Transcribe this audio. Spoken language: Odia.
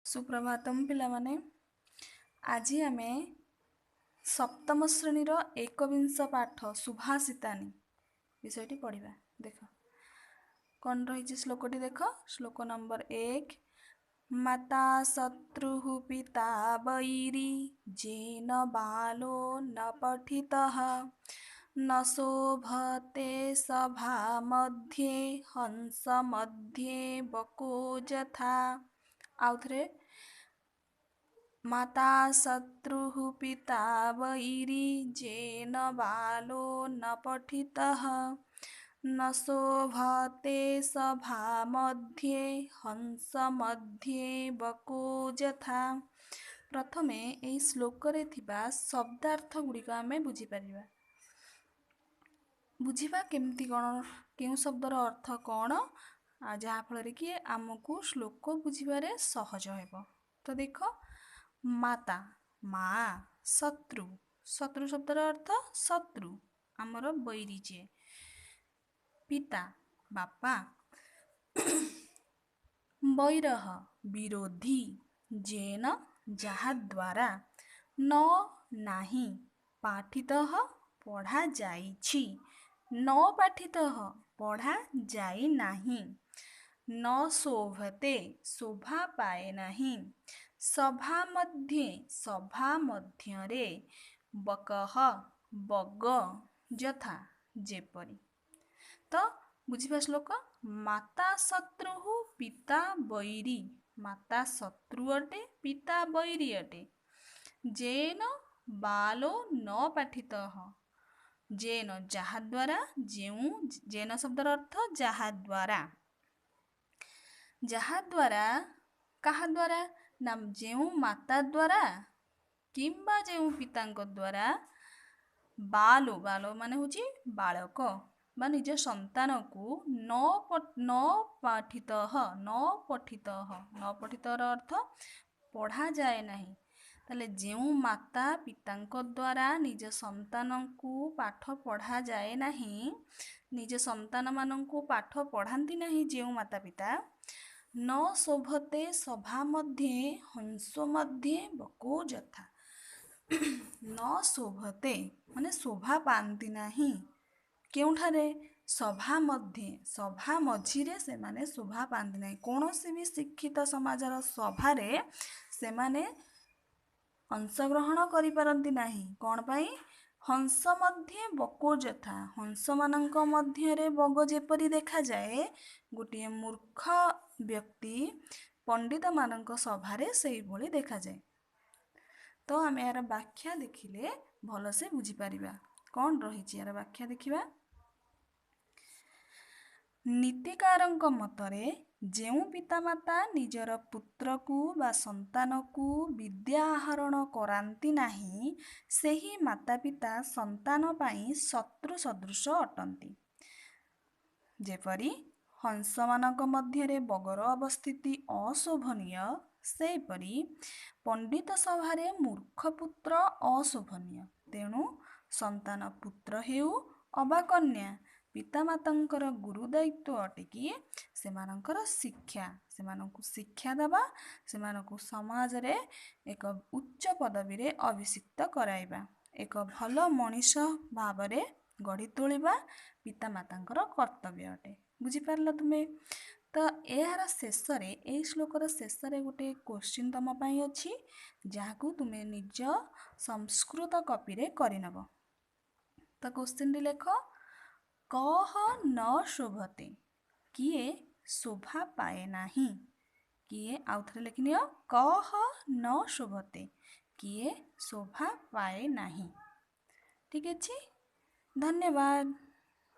ସୁପ୍ରଭାତମ ପିଲାମାନେ। ଆଜି ଆମେ ସପ୍ତମ ଶ୍ରେଣୀର ଏକବିଂଶ ପାଠ ସୁଭାଷିତାନି ବିଷୟଟି ପଢ଼ିବା। ଦେଖ କ'ଣ ରହିଛି ଶ୍ଲୋକଟି। ଦେଖ ଶ୍ଲୋକ ନମ୍ବର 1। ମାତା ଶତ୍ରୁଃ ପିତା ବୈରୀ ଯେନ ବାଲୋ ନ ପଠିତଃ ନ ଶୋଭତେ ସଭା ମଧ୍ୟେ ହଂସ ମଧ୍ୟେ ବକୋ ଯଥା। ଆଉଥରେ, ମାତା ଶତ୍ରୁଃ ପିତା ବୈରୀ ଯେନ ବାଲୋ ନ ପଠିତଃ ନ ଶୋଭତେ ସଭା ମଧ୍ୟେ ହଂସ ମଧ୍ୟେ ବକୋ ଯଥା। ପ୍ରଥମେ ଏହି ଶ୍ଲୋକରେ ଥିବା ଶବ୍ଦାର୍ଥ ଗୁଡ଼ିକ ଆମେ ବୁଝିପାରିବା, ବୁଝିବା କେମିତି କ'ଣ, କେଉଁ ଶବ୍ଦର ଅର୍ଥ କ'ଣ, ଯାହାଫଳରେ କି ଆମକୁ ଶ୍ଲୋକ ବୁଝିବାରେ ସହଜ ହେବ। ତ ଦେଖ, ମାତା ମା, ଶତ୍ରୁ, ଶତ୍ରୁ ଶବ୍ଦର ଅର୍ଥ ଶତ୍ରୁ ଆମର ବୈରୀ ଯିଏ, ପିତା ବାପା, ବୈରହ ବିରୋଧୀ, ଯେନ ଯାହାଦ୍ୱାରା, ନ ନାହିଁ, ପାଠିତଃ ପଢ଼ାଯାଇଛି, ନ ପାଠିତଃ ପଢ଼ାଯାଇ ନାହିଁ, ନ ଶୋଭତେ ଶୋଭା ପାଏ ନାହିଁ, ସଭା ମଧ୍ୟେ ସଭା ମଧ୍ୟରେ, ବକଃ ବଗ, ଯଥା ଯେପରି। ତ ବୁଝିବା ଶ୍ଲୋକ। ମାତା ଶତ୍ରୁଃ ପିତା ବୈରୀ, ମାତା ଶତ୍ରୁ ଅଟେ, ପିତା ବୈରୀ ଅଟେ। ଯେନ ବାଲୋ ନ ପାଠିତଃ, ଯେନ ଯାହାଦ୍ୱାରା, ଯେଉଁ, ଯେନ ଶବ୍ଦର ଅର୍ଥ ଯାହାଦ୍ୱାରା, ଯାହାଦ୍ୱାରା କାହା ଦ୍ୱାରା ନା ଯେଉଁ ମାତା ଦ୍ୱାରା କିମ୍ବା ଯେଉଁ ପିତାଙ୍କ ଦ୍ୱାରା, ବାଲୋ, ବାଲୋ ମାନେ ହେଉଛି ବାଳକ ବା ନିଜ ସନ୍ତାନକୁ, ନ ନ ପାଠିତଃ, ନ ପଠିତଃ, ନ ପଠିତର ଅର୍ଥ ପଢ଼ାଯାଏ ନାହିଁ। ତାହେଲେ ଯେଉଁ ମାତା ପିତାଙ୍କ ଦ୍ୱାରା ନିଜ ସନ୍ତାନଙ୍କୁ ପାଠ ପଢ଼ାଯାଏ ନାହିଁ, ନିଜ ସନ୍ତାନମାନଙ୍କୁ ପାଠ ପଢ଼ାନ୍ତି ନାହିଁ ଯେଉଁ ମାତା ପିତା, ନ ଶୋଭତେ ସଭା ମଧ୍ୟେ ହଂସ ମଧ୍ୟେ ବକୋ ଯଥା। ନ ଶୋଭତେ ମାନେ ଶୋଭା ପାଆନ୍ତି ନାହିଁ। କେଉଁଠାରେ? ସଭା ମଧ୍ୟେ, ସଭା ମଝିରେ ସେମାନେ ଶୋଭା ପାଆନ୍ତି ନାହିଁ। କୌଣସି ବି ଶିକ୍ଷିତ ସମାଜର ସଭାରେ ସେମାନେ ଅଂଶଗ୍ରହଣ କରିପାରନ୍ତି ନାହିଁ। କ'ଣ ପାଇଁ? ହଂସ ମଧ୍ୟେ ବକୋ ଯଥା, ହଂସମାନଙ୍କ ମଧ୍ୟରେ ବଗ ଯେପରି ଦେଖାଯାଏ, ଗୋଟିଏ ମୂର୍ଖ ବ୍ୟକ୍ତି ପଣ୍ଡିତମାନଙ୍କ ସଭାରେ ସେଇଭଳି ଦେଖାଯାଏ। ତ ଆମେ ଏହାର ବ୍ୟାଖ୍ୟା ଦେଖିଲେ ଭଲସେ ବୁଝିପାରିବା କ'ଣ ରହିଛି। ଏହାର ବ୍ୟାଖ୍ୟା ଦେଖିବା। ନୀତିକାରଙ୍କ ମତରେ ଯେଉଁ ପିତାମାତା ନିଜର ପୁତ୍ରକୁ ବା ସନ୍ତାନକୁ ବିଦ୍ୟା ଆହରଣ କରାନ୍ତି ନାହିଁ, ସେହି ମାତାପିତା ସନ୍ତାନ ପାଇଁ ଶତ୍ରୁ ସଦୃଶ ଅଟନ୍ତି। ଯେପରି ହଂସମାନଙ୍କ ମଧ୍ୟରେ ବଗର ଅବସ୍ଥିତି ଅଶୋଭନୀୟ, ସେହିପରି ପଣ୍ଡିତ ସଭାରେ ମୂର୍ଖ ପୁତ୍ର ଅଶୋଭନୀୟ। ତେଣୁ ସନ୍ତାନ ପୁତ୍ର ହେଉ ଅବା କନ୍ୟା, ପିତାମାତାଙ୍କର ଗୁରୁ ଦାୟିତ୍ୱ ଅଟେ କି ସେମାନଙ୍କର ଶିକ୍ଷା, ସେମାନଙ୍କୁ ଶିକ୍ଷା ଦେବା, ସେମାନଙ୍କୁ ସମାଜରେ ଏକ ଉଚ୍ଚ ପଦବୀରେ ଅଭିଷିକ୍ତ କରାଇବା, ଏକ ଭଲ ମଣିଷ ଭାବରେ ଗଢ଼ି ତୋଳିବା ପିତାମାତାଙ୍କର କର୍ତ୍ତବ୍ୟ ଅଟେ। ବୁଝିପାରିଲ ତୁମେ? ତ ଏହାର ଶେଷରେ, ଏହି ଶ୍ଲୋକର ଶେଷରେ ଗୋଟେ କୋଶ୍ଚିନ୍ ତୁମ ପାଇଁ ଅଛି, ଯାହାକୁ ତୁମେ ନିଜ ସଂସ୍କୃତ କପିରେ କରିନେବ। ତ କୋଶ୍ଚିନ୍ଟି ଲେଖ, କହ ନ ଶୋଭତେ, କିଏ ଶୋଭା ପାଏ ନାହିଁ? କିଏ? ଆଉଥରେ ଲେଖିନିଅ, କହ ନ ଶୋଭତେ, କିଏ ଶୋଭା ପାଏ ନାହିଁ? ଠିକ୍ ଅଛି, ଧନ୍ୟବାଦ।